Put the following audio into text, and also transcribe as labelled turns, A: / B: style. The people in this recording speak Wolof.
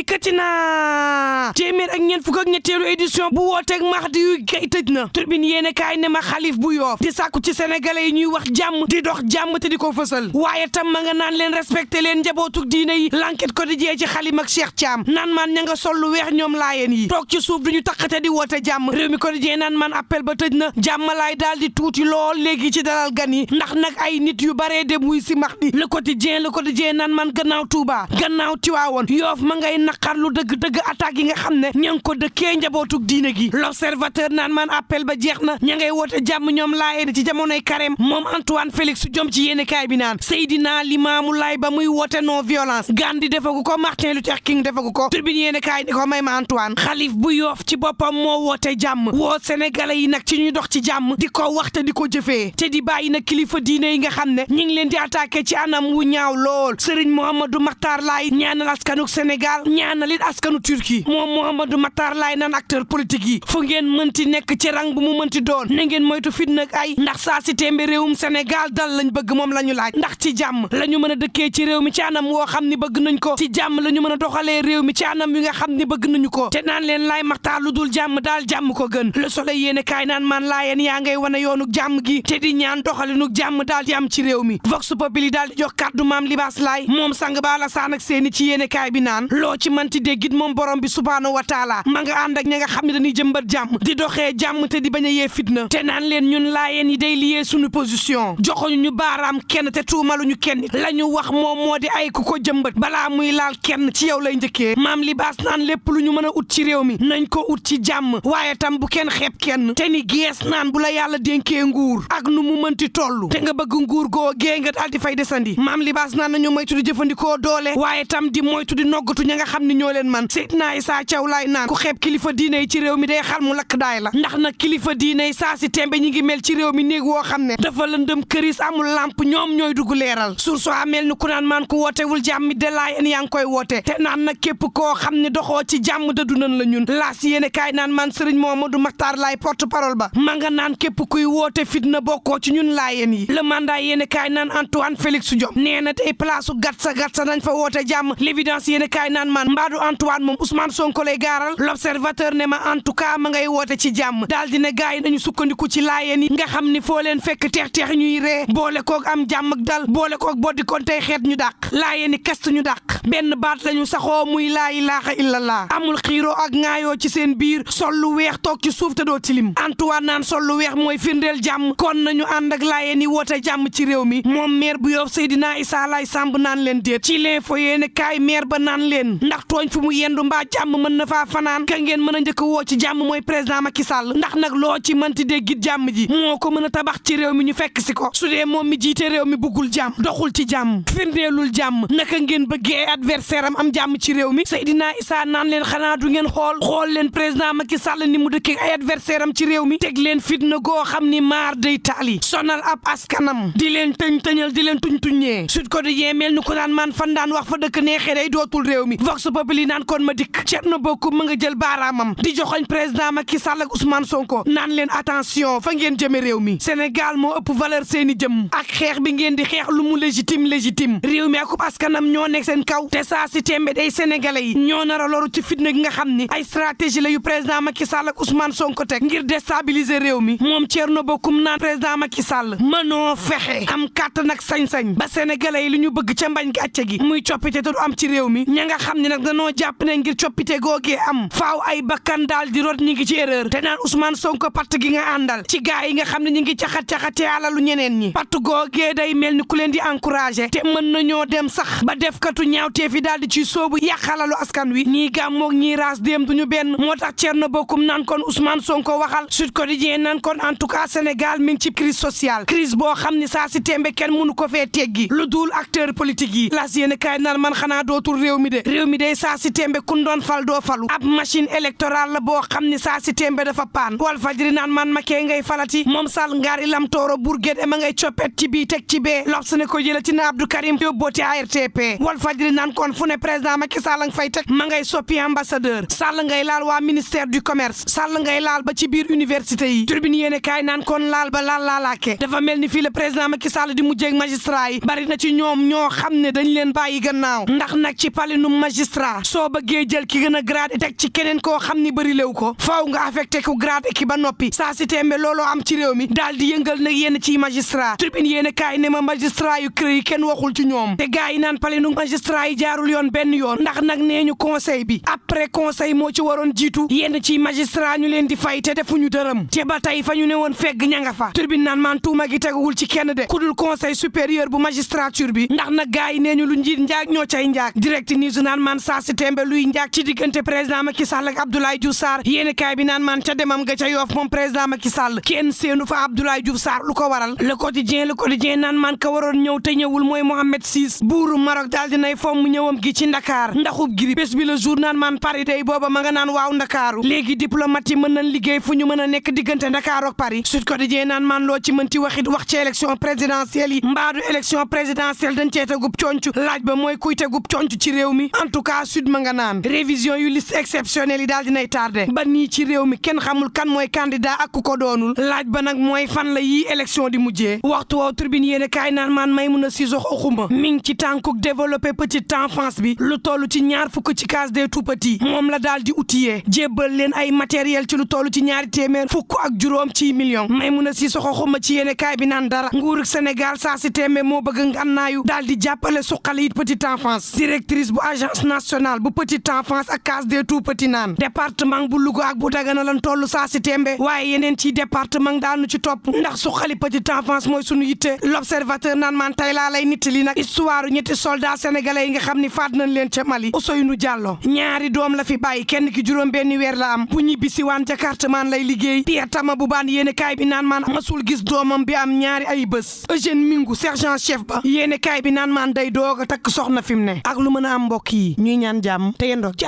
A: dikkati na téeméer ak ñeent fukk ak ñetteelu édition bu wooteeg Mahdi yu gay tëj na Tribune yéene kaay ne ma xalif bu Yoff di sàkku ci sénégalais yi ñuy wax jàmm di dox jàmm te di ko fësal waaye tam ma nga naan leen respecté leen njabootug diine yi L'Enquête Quotidien ci xalim ak Cheikh Thiam naan man ña nga sol lu weex ñoom laayeen yi toog ci suuf duñu takkate di woote jàmm Rewmi Quotidien naan man appel ba tëj na jàmmalaay daal di tuuti lool léegi ci dalal gan yi ndax nag ay nit yu baree dem wuy si Mahdi Le Quotidien naan man gannaaw Touba gannaaw Tiwaawoon Yoff ma ngay naqar lu dëgg attaque yi nga xam ne ña ngi ko dëkkee njabootug diine gi L'Observateur naan man appel ba jeex na ña ngay woote jàmm ñoom laayeen ci jamonoy Carême moom Antoine Félix Diome ci yéenekaay bi naan Seydina Limaamu Laay ba muy woote non violence Gandhi defagu ko Martin Luther King defagu ko Tribune yéenekaay ni ko may ma Antoine xalif bu Yoff ci boppam moo woote jàmm woo sénégalais yi nag ci ñu dox ci jàmm di ko waxte di ko jëfee te di bàyyi nag kilifa diine yi nga xam ne ñi ngi leen di attaqué ci anam wu ñaaw lool Serigne Mouhamadou Makhtar Laye ñaanal askanu Sénégal ñaanal it askanu Turquie moom Mouhamadou Makhtar Laye naan acteur politique yi fu ngeen mënti nekk ci rang bu mu mënti doon na ngeen moytu fitna ak ay ndax saa si tembe réewum Sénégal dal lañ bëgg moom la ñu laaj ndax ci jàmm la ñu mën a dëkkee ci réew mi ci anam woo xam ni bëgg nañ ko ci jàmm la ñu mën a doxalee réew mi ci anam yi nga xam ni bëgg nañu ko te naan leen Laye Makhtar lu dul jàmm daal jàmm ko gën Le Soleil yéene kaay naan man laayeen yaa ngay wane yoonu jàmm gi te di ñaan doxalinu jàmm daal di am ci réew mi Vox Populi daal di jox kàddu Maam Libaas Laay moom sang ba Alassane ak seeni ci yéene kaay bi naan loo ci manti déggit moom borom bi subhaanahu wa taala ma nga ànd ak ña nga xam ne dañuy jëmbat jàmm di doxee jàmm te di bañ a yee fitna te naan leen ñun laayeen yi day liyee suñu position joxoñu ñu baaraam kenn te tuumaluñu kenn la ñu wax moom moo di ay ku ko jëmbat balaa muy laal kenn ci yow lay njëkkee Maam Libaas naan lépp lu ñu mën a ut ci réew mi nañ ko ut ci jàmm waaye tam bu kenn xeeb kenn te ni gees naan bu la yàlla dénkee nguur ak nu mu mënti toll te nga bëgg nguur goo gée nga daal di fay desandi Maam Libaas naan nañu moytu di jëfandikoo doole waaye tam di moytu di noggatu ña nga xam ni ñoo leen man Seydina Issa Thiaw Laay naan ku xeeb kilifa diine yi ci réew mi day xal mu lakk daay la ndax nag kilifa diine yi saa si tembe ñi ngi mel ci réew mi néeg woo xam ne dafa lëndëm këris amul lamp ñoom ñooy dugg leeral sur soo amel ni ku naan maan ku wootewul jàmmi de laayeen yaa ngi koy woote te naan nag képp koo xam ne doxoo ci jàmm dëddu nan la ñun laas yéene kaay naan man Serigne Mouhamadou Makhtar Laye porte parole ba ma nga naan képp kuy woote fitna bokkoo ci ñun laayeen yi le mandat yéene kaay naan Antoine Félix Diome nee na tey place gatsa nañ fa woote jàmm l'évidence yéene kaay naan man mbaadu Antoine moom Ousmane Sonko lay gaaral l'observateur ne ma en tout cas ma ngay woote ci jàmm daal dina gaay yi nañu sukkandiku ci laayeen yi nga xam ni foo leen fekk teex ñuy ree boole koog am jàmm ak dal boole koog boddi kon tey xeet ñu dàq laayeen yi kast ñu dàq benn baat lañu saxoo muy laa ilaaha illallah amul xiiroo ak ŋaayoo ci seen biir sol lu weex toog ci suuf te doo tilim Antoine naan sol lu weex mooy firndeel jàmm kon nañu ànd ak laayeen yi woote jàmm ci réew mi moom maire bu Yoff Seydina Issa Laye Samb naan leen déet ci l'info yéene kaay maire ba naan leen ndax tooñ fu mu yendu mbaa jàmm mën na faa fanaan ka ngeen mën a njëkk woo ci jàmm mooy président Macky Sall ndax nag loo ci mënti déggit jàmm ji moo ko mën a tabax ci réew mi ñu fekk si ko su dee moom mi jiite réew mi buggul jàmm doxul ci jàmm firndeelul jàmm naka ngeen bëggee adversaire am jàmm ci réew mi Seydina Issa naan leen xanaa du ngeen xool leen président Macky Sall ni mu dëkkee ay adversaire am ci réew mi teg leen fitna goo xam ni maar day taali sonal ab askanam di leen tëñal di leen tuññee Sud Quotidien mel ni ko naan man fan daan wax fa dëkk neexee day dootul réew mi Vox Populi naan kon ma dikk Thierno Bocoum ma nga jël baaraamam di joxoñ président Macky Sall ak Ousmane Sonko naan leen attention fa ngeen jëme réew mi Sénégal moo ëpp valeur seeni jëm ak xeex bi ngeen di xeex lu mu légitime réew mi akub askanam ñoo nekk seen kaw te saa si tembe day sénégalais yi ñoo nar a loru ci fitna gi nga xam ni ay stratégie la yu président Macky Sall ak Ousmane Sonko teg ngir déstabiliser réew mi moom Thierno Bocoum naan président Macky Sall mënoo fexe am kàttan ak sañ-sañ ba sénégalais yi li ñu bëgg ca mbañ gàcce gi muy coppite te du am ci réew mi ña nga xam ne nag danoo jàpp ne ngir coppite googee am faaw ay bakkan daal di rot ñi ngi ci erreur te naan Ousmane Sonko patt gi nga àndal ci gaa yi nga xam ne ñi ngi caxat-caxatee alalu ñeneen ñi patt googee day mel ni ku leen di encouragé te mën nañoo dem sax ba defkatu ñaawteef yi daal di ciy soobu yàq alalu askan wi ñii gàmmoog ñii raas déem duñu benn moo tax Thierno Bocoum naan kon Ousmane Sonko waxal Sud Quotidien naan kon en tout cas Sénégal mi ngi ci crise sociale crise boo xam ni saa si tembe kenn mënu ko fee teggi lu dul acteur politique yi las yéene kaay naan man xanaa dootul réew mi de saa si tembe kun doon fal doo falu ab machine électorale la boo xam ni saa si tembe dafa paan Walf Fadjri naan man makee ngay falati moom Sall ngaari lam tooro Bourguet ma ngay coppet ci bii teg ci bee L'Obs ne ko jëlati na Abdou Karim yóbbooti ARTP Walf Fadjri naan kon fu ne président Macky Sall nga fay teg ma ngay soppi ambassadeur Sall ngay laal waa ministère du commerce Sall ngay laal ba ci biir université yi Tribune yéene kaay naan kon laal ba laalaake dafa mel ni fii le président Macky Sall di mujjeeg magistrat yi bari na ci ñoom ñoo xam ne dañ leen bàyyi gannaaw ndax nag ci palinu magistrat magistrat soo bëggee jël ki gën a grade teg ci keneen koo xam ni bëri lew ko faaw nga affecté ko grade ki ba noppi saa si tembe looloo am ci réew mi daal di yëngal nag yenn ci magistrat tribune yéen kaay ne ma magistrat yu creux yi kenn waxul ci ñoom te gars yi naan palenu magistrat yi jaarul yoon benn yoon ndax nag nee ñu conseil bi après conseil moo ci waroon jiitu yenn ci magistrat ñu leen di fay te defuñu dërëm te ba tey fa ñu ne woon fegg ña nga fa tribune naan man tuuma gi teguwul ci kenn de ku dul conseil supérieur bu magistrature bi ndax nag gars yi nee ñu lu njiit njaag ñoo cay njaag direct news naan man saa si tembe luy njaag ci diggante président Macky Sall ak Abdoulaye Diouf Sarr yéen kaay bi naan man ca demam ga ca Yoff moom président Macky Sall kenn seenu fa Abdoulaye Diouf Sarr lu ko waral le quotidien naan man ka waroon ñëw te ñëwul mooy Mohamed VI buuru Maroc daal dinay fomm ñëwam gi ci Ndakaar ndaxub giri bés bi le jour naan man Paris day booba ma nga naan waaw Ndakaaru léegi diplomate yi mën nañ liggéey fu ñu mën a nekk diggante Ndakaaru ak Paris Sud Quotidien naan man loo ci mënti waxit wax ci élection présidentielle yi mbaadu élection présidentielle dañ cee tegub conc laaj ba mooy kuy tegub conc ci réew mi en tout cas sud ma nga naan révision yu liste exceptionnelle yi daal dinay tardé ba nii ci réew mi kenn xamul kan mooy candidat ak ku ko doonul laaj ba nag mooy fan la yii élection di mujjee waxtu woow tribune yéen kaay naan maan Maïmouna Sissoko xuma mi ngi ci tànkuk développer petite enfance bi lu toll ci ñaar fukk ci case des tout petits moom la daal di outillé jébbal leen ay matériel ci lu toll ci ñaari téeméer fukk ak juróom ci million Maïmouna Sissoko xuma ci yéen kaay bi naan dara nguurug Sénégal saa si téeméer moo bëgg ngannaayu daal di jàppale suqali it petite enfance directrice bu agence nationale bu petite enfance ak case des tout petits naan département bu Louga ak bu Dagana lan toll saa si tembe waaye yeneen ci département daanu ci topp ndax suqali petite enfance mooy sunu yitte l'observateur naan man tey laa lay nittali nag histoire ñetti soldat sénégalais yi nga xam ni faat nañ leen ca Mali Ousseynou Diallo ñaari doom la fi bàyyi kenn ki juróom benni weer la am bu ñibbisi waan Jakartamaan lay liggéey Pierre Tama bu baan yéene kaay bi naan man masul gis doomam bi am ñaari ay bés Eugène Mingu sergent chef ba yéene kaay bi naan man day doog a takk soxna fi mu ne ak lu mën a am mbokk yi ñuy ñaan jàmm te yendoog jàmm